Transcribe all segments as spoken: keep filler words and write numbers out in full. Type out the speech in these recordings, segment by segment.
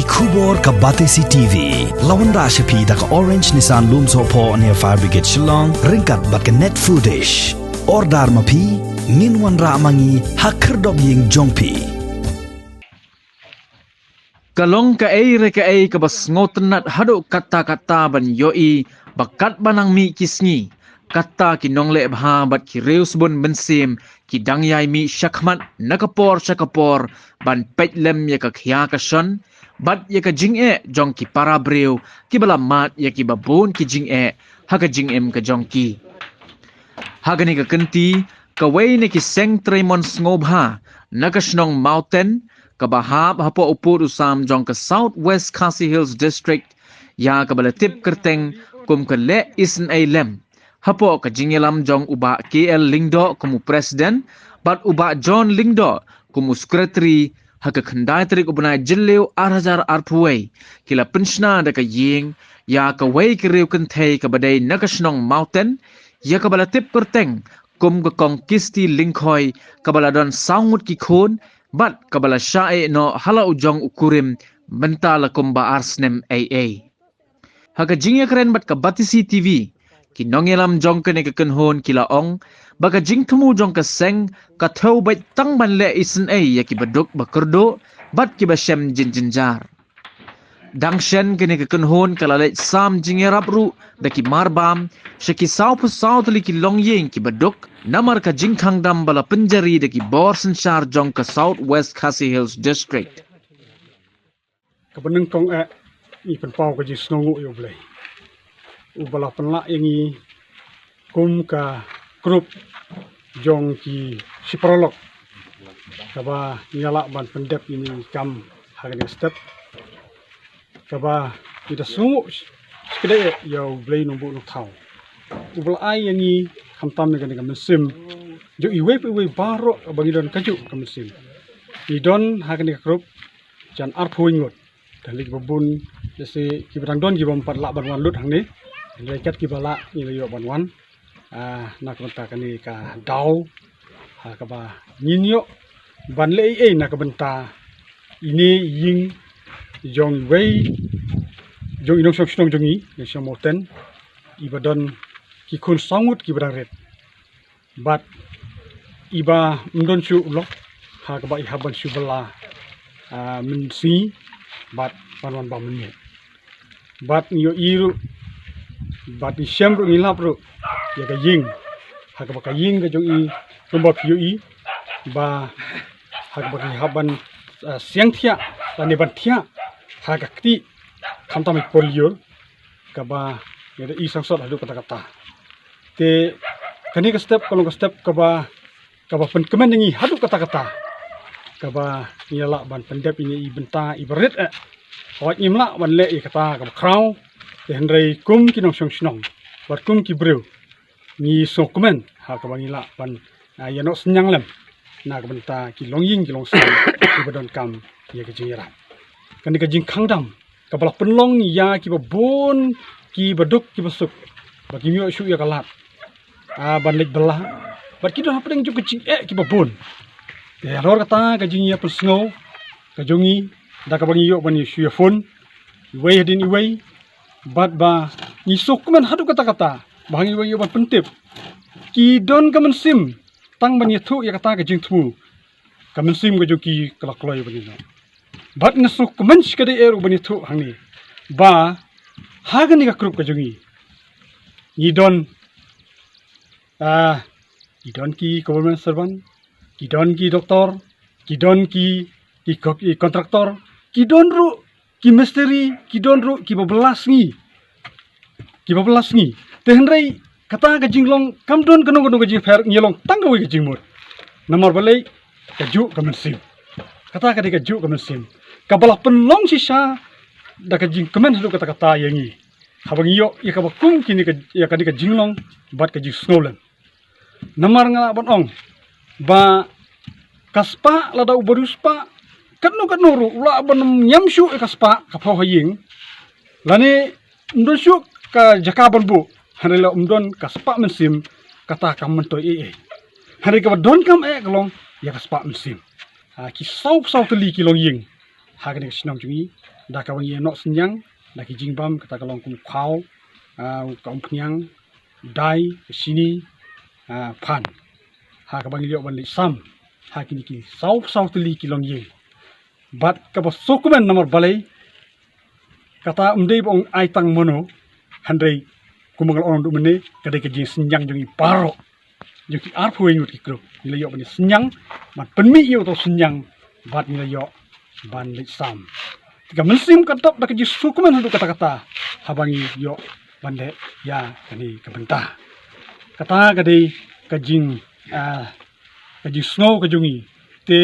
Khubor ka Batesi T V. La wanrah sha phi da ka Orange Nissan Lumsohphoh near Fire Brigade Shillong, ryngkat bad ka Net Foodish. Order ma phi, ngin wanrah ma ngi ha khyrdop ïing jong phi. Ka long kaei re kaei kaba sngewtynnat haduh katta katta ban ïohi ba katba nang mih ki sngi, katta ki nongleh bha bad ki riewsbun mynsiem ki dang ïai mih shakhmat na ka por sha ka por ban peit lem ïa ka khia ka shon bad ïa ka jingeh jong ki para briew kiba la mad ïa kiba bun ki jingeh ha ka jingim ka jong ki. Ha kane ka kynti, kawei na ki seng trei mon sngewbha na ka shnong Mawten, kaba hap hapoh u pud u sam jong ka South West Khasi Hills District, ïa kaba la tip kyrteng kum ka leh isynei lem, hapoh ka jingïalam jong u Bah K L Lyngdoh kum u president bad u Bah John Lyngdoh kum u secretary, ha ka khyndai tarik u bnai Jylliew ar hajar arphew wei, ki la pynshna da ka ïing ïa kawei ka riew kynthei kaba dei na ka shnong Mawten, ïa kaba la tip kyrteng kum ka Kong Kisti Lyngkhoi, kaba la don saw ngut ki khun bad kaba la shah ïeh noh ha la u jong u kurim mynta la kumba ar snem ei ei. Ha ka jingïakren bad ka Batesi T V, ki nongïalam jong kane ka kynhun ki la ong ba ka jingthmu jong ka seng ka thew beit tang ban leh isynei ïa kiba duk ba kyrduh bad kiba shem jynjynjar. Dang shen, kane ka kynhun ka la leit sam jingïarap ruh da ki marbam sha ki sawphew saw tylli ki longïing kiba duk, namar ka jingkhang dam ba la pynjari da ki bor synshar jong ka South West Khasi Hills District. Kaba nyngkong eh, ngi pynpaw ka jingsngewnguh ïa U Blei, uba la pynlah ïa ngi kum ka group jong ki shi paralok, kaba ngi la lah ban pyndep ïa kane ka kam ha kane ka step. Kaba ngi da sngewnguh shikatdei eh ïa U Blei Nongbuh Nongthaw, uba la ai ïa ngi khamtam ïa kane ka mynsiem jong iwei pa iwei baroh, ba ngi don kajuh ka mynsiem. Ngi don ha kane ka group jan arphew ngut. Te lei kiba bun, lehse kiba dang don kiba ym pat lah ban wan lut hangne, hynrei kat kiba lah ngi la ïoh ban wan, ah, na ka bynta kane ka daw, ha kaba ngin ïoh ban leh ei ei na ka bynta ine i ïing jong iwei, jong i nongshong shnong jong ngi, nongshong Mawten, iba don ki khun saw ngut kiba dang rit. Bad iba ym don shuh u lok ha kaba i hap ban shu bylla, ah, mynsngi bad ban wan bam mynmiet. Bad ngi ïohi ruh, bad ngi shem ruh, ngi lap ruh ïa ka ïing, ha kaba ka ïing ka jong i, kumba phi ïohi, ba ha kaba ki hap ban, ah, siang thiah lane ban thiah ha ka kti, khamtam i por lyiur, kaba ngi da i sangsot haduh katta katta. Te kane ka step ka long ka step kaba, kaba pynkmen ïa ngi haduh katta katta, kaba ngi la lah ban pyndep ïa ngi i bynta iba rit eh. Hooid, ngim lah ban leh ïa kata kaba khraw, te hynrei kum ki nongshong shnong bad kum ki briew, ngi sngewkmen ha kaba ngi lah ban, ah, ïa noh synñiang lem na ka bynta ki longïing ki longsnam kiba donkam ïa ka jingïarap. Kane ka jingkhang dam kaba la pynlong ïa kiba bun, kiba duk kiba suk, ba kim ïoh shuh ïa ka lad, ah, ban leit bylla, bad ki don hapdeng jong ka jingeh kiba bun. Te halor kata ka jingïapynsngew ka jong ngi, da kaba ngi ïoh ban ïa shu ïa phone iwei hadien iwei, bad ba ngi sngewkmen haduh katta katta ba ha ngi ïoh ban pyntip, ki don ka mynsiem tang ban ïathuh ïa kata ka jingthmu. Ka mynsiem ka jong ki ka la kloi ban ïa noh. Bad nga sngewkmen shikatdei eh ruh ban ïathuh hangne, ba ha kane ka group ka jong ngi, ngi don, ah, ki don ki government servant, ki don ki doktor, ki don ki, ki ko-, ki contractor, ki don ruh ki mistri, ki don ruh kiba bylla sngi, kiba bylla sngi. Te hynrei kata ka jinglong kam don kano kano ka jingpher, ngi long tang kawei ka jingmut. Namar balei? Kajuh ka mynsiem. Kata ka dei kajuh ka mynsiem kaba la pynlong shisha da ka jingkmen haduh katta katta ïa ngi, haba ngi ïoh ïa kaba kum kine ka, ïa kane ka jinglong bad ka jingsngewlem. Namar nga lah ban ong ba ka spah, lada u briew spah, katno katno ruh u lah ban ym ñiam shuh ïa ka spah ka phew ha ïing, lane ym don shuh ka jaka ban buh, hynrei la ym don ka spah mynsiem, kata kam myntoi ei ei. Hynrei kaba donkam eh ka long ïa ka spah mynsiem. Ha ki saw saw tylli ki longïing, ha kane ka shnong jong ngi, da kaba ngi ïa noh synñiang da ki jingbam, kata ka long kum u khaw, ah, ka umphniang, dai, ka shini, ah, phan, ha kaba ngi ïoh ban leit sam ha kine ki saw saw tylli ki longïing. Bad kaba sngewkmen namar balei, kata ym dei ba ong ai tang mano, hynrei kumba nga la ong mynne, ka dei ka jingsynñiang jong ngi baroh, jong ki arphew wei ngut ki group, ngi la ïoh ban ïa synñiang, ban pynmih ïa uto u synñiang, bad ngi la ïoh ban leit sam. Te ka mynsiem ka dap da ka jingsngewkmen haduh katta katta haba ngi ïoh ban leh ïa kane ka bynta. Kata ka dei ka jing, ah, ka jingsngew ka jong ngi. Te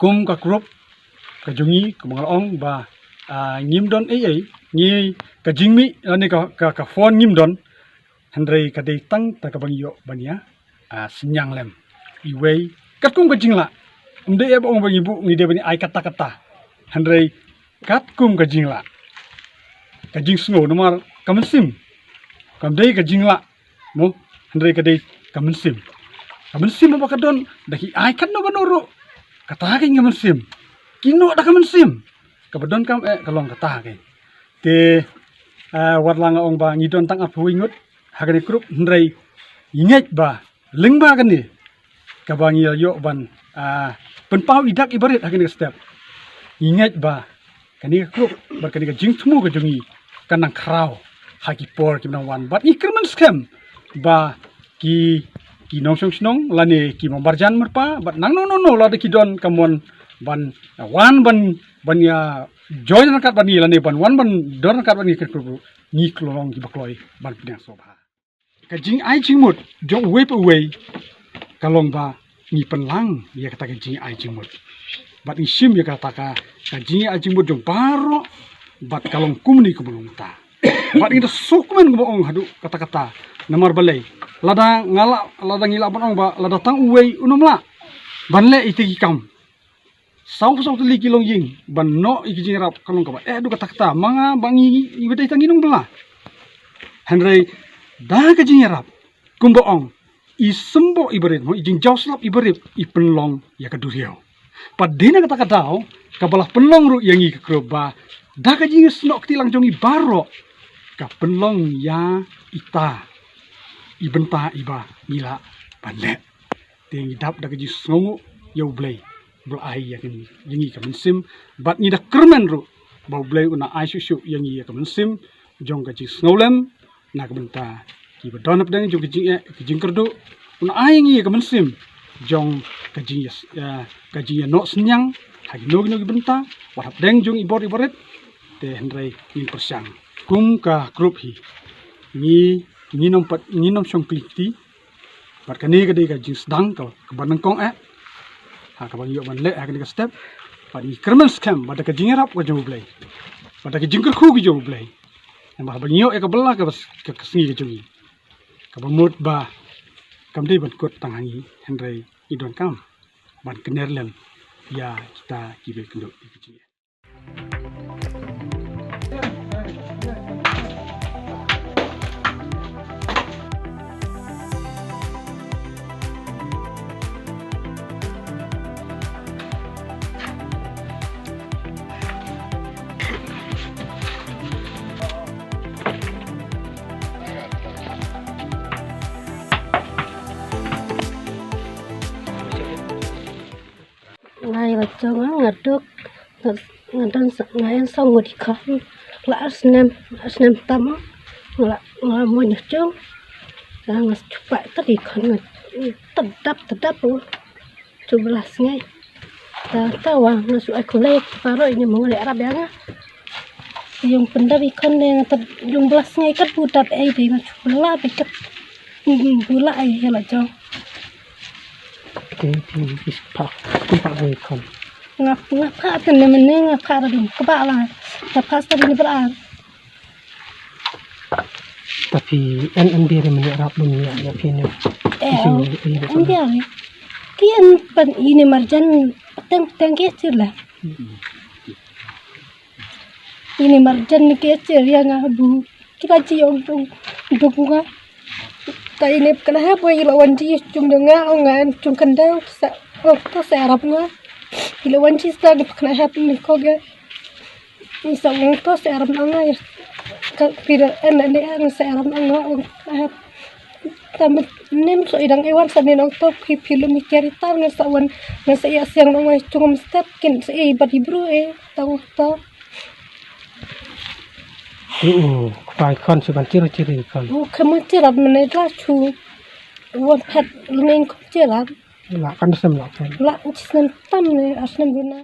kum ka group ka jong ngi, kumba nga la ong ba, ah, ngim don ei ei, ngi, ka jingmih lane ka, ka, ka phone ngim don, hynrei ka dei tang da kaba ngi ïoh ban ïa, ah, synñiang lem. Iwei, katkum ka jinglah. Ym dei ïa ba ong ba ngi buh, ngi dei ban ïa ai katta katta. Hynrei katkum ka jinglah, ka jingsngew, namar ka mynsiem, kam dei ka jinglah, mo, hynrei ka dei ka mynsiem. Ka mynsiem ba ka don, da ki ai katno kano ruh, kata ka dei ka mynsiem. Ki noh da ka mynsiem. Kaba donkam eh ka long kata ka dei. Te, ah, wat la nga ong ba ngi don tang arphew wei ngut ha kane ka group, hynrei ngi ngeit ba lyngba kane kaba ngi ïoh ban, ah, pynpaw i dak i barit ha kane ka step, ngi ngeit ba kane ka group bad kane ka jingthmu ka jong ngi kan nang khraw ha ki por kiba nang wan. Bad ngi kyrmen skhem ba ki, ki nongshong shnong lane ki marjan marpa, bad nangno nangno lada ki don ka mon ban wan ban, ban ïa join ryngkat bad ngi lane ban wan ban don ryngkat bad ngi ha kane ka group, ngi long kiba kloi ban pdiang sngewbha. Ka jingai jingmut jong uwei pa uwei ka long ba ngi pynlang ïa kata ka jingai jingmut. Bad ngi shim ïa kata ka, ka jingai jingmut jong baroh, bad ka long kumne kumba long mynta. Bad ngi da sngewkmen kumba ong haduh katta katta. Namar balei, lada nga lah, lada ngi lah ban ong ba lada tang uwei un ym lah ban leh ïa kita ki kam, saw saw tylli ki longïing ban noh ïa ki jingïarap, ka long kaba eh haduh katta katta. Ma nga ba ngi, ngi ba dei tang ngi nongbylla, hynrei da ka jingïarap, kumba ong, i symboh i barit, mo, i jingjaw slap i barit i pynlong ïa ka duriaw. Bad dei na kata ka daw kaba la pynlong ruh ïa ngi ka group ba da ka jingsnoh kti lang jong ngi baroh, ka pynlong ïa ita i bynta iba ngi lah ban leh. Te ngi dap da ka jingsngewnguh ïa U Blei ba u la ai ïa ngi, ïa ngi ka mynsiem. Bad ngi da kyrmen ruh ba U Blei un ai shuh shuh ïa ngi ïa ka mynsiem jong ka jingsngewlem na ka bynta kiba don hapdeng jong ka jingeh, ka jingkyrduh. Un ai ïa ngi ïa ka mynsiem jong ka jing, eh, ka jingïanoh synñiang ha kino kino ki bynta, wat hapdeng jong i bor i barit. Te hynrei ngin pyrshang kum ka group hi, ngi, ngin ym pat, ngin ym shong kylli kti. Bad kane ka dei ka jingsdang ka, kaba nyngkong eh ha kaba ngi ïoh ban leh ha kane ka step. Bad ngi kyrmen skhem ba da ka jingïarap ka jong U Blei, ba da ka jingkyrkhu ka jong U Blei, namar haba ngi ïoh ïa ka bylla kaba s-, ka, ka sngi ka jong ngi, kaba mut ba kam dei ban kut tang ha ngi, hynrei ngi donkam ban kner lem ïa kita kiba ïakynduh ïa ka jingeh. Nga ïa la jong nga duk, nga, nga don sa, nga ïeng sa ngut i khon. La ar snem, ar snem tam nga la, nga la mo nyo jong. Sa nga chupa ta i khon nga tadap tadap o. Chu blas ngai. Ta ta wa nga su ai khulai paro ini mo le arab ya nga. Yung pendap i khon le nga tad yung blas ngai kat bu dap ai de nga chu bla be kat. Bula ai hela jong. Te ti ki pha, ki pha wei khon. Nga, nga pha te ne mene nga pha ra dum kaba la. Nga pha sa dum bra. Tapi en en dire mene rap dum ya ya phi ne. Eh, en dire. Ki en pan ini marjan teng teng ke chir la. Ini marjan ni ke chir ya nga bu. Ki ba ji ong tung duk nga. Ta ini kena ha boy ila wan ji chung dong nga ong nga chung kendau sa ong to sa arab nga. Ila wan chi sta de pkna hap ni ko ge. Ni sa wan to sa aram anga ya. Ka pira en ne ang sa aram anga ong hap. Tam nem so idang ewan sa ni nong to phi phi lu mi keri tam ne sa wan ne sa ya siang nong ai chungum step kin sa e bad ibru e tang to. Kpai khon si ban chiro chiri khon. U kama chirat mene la chu. Wan phat lungeng ko chirat. La kan sem la kan. La chisnem tam ne asnem guna.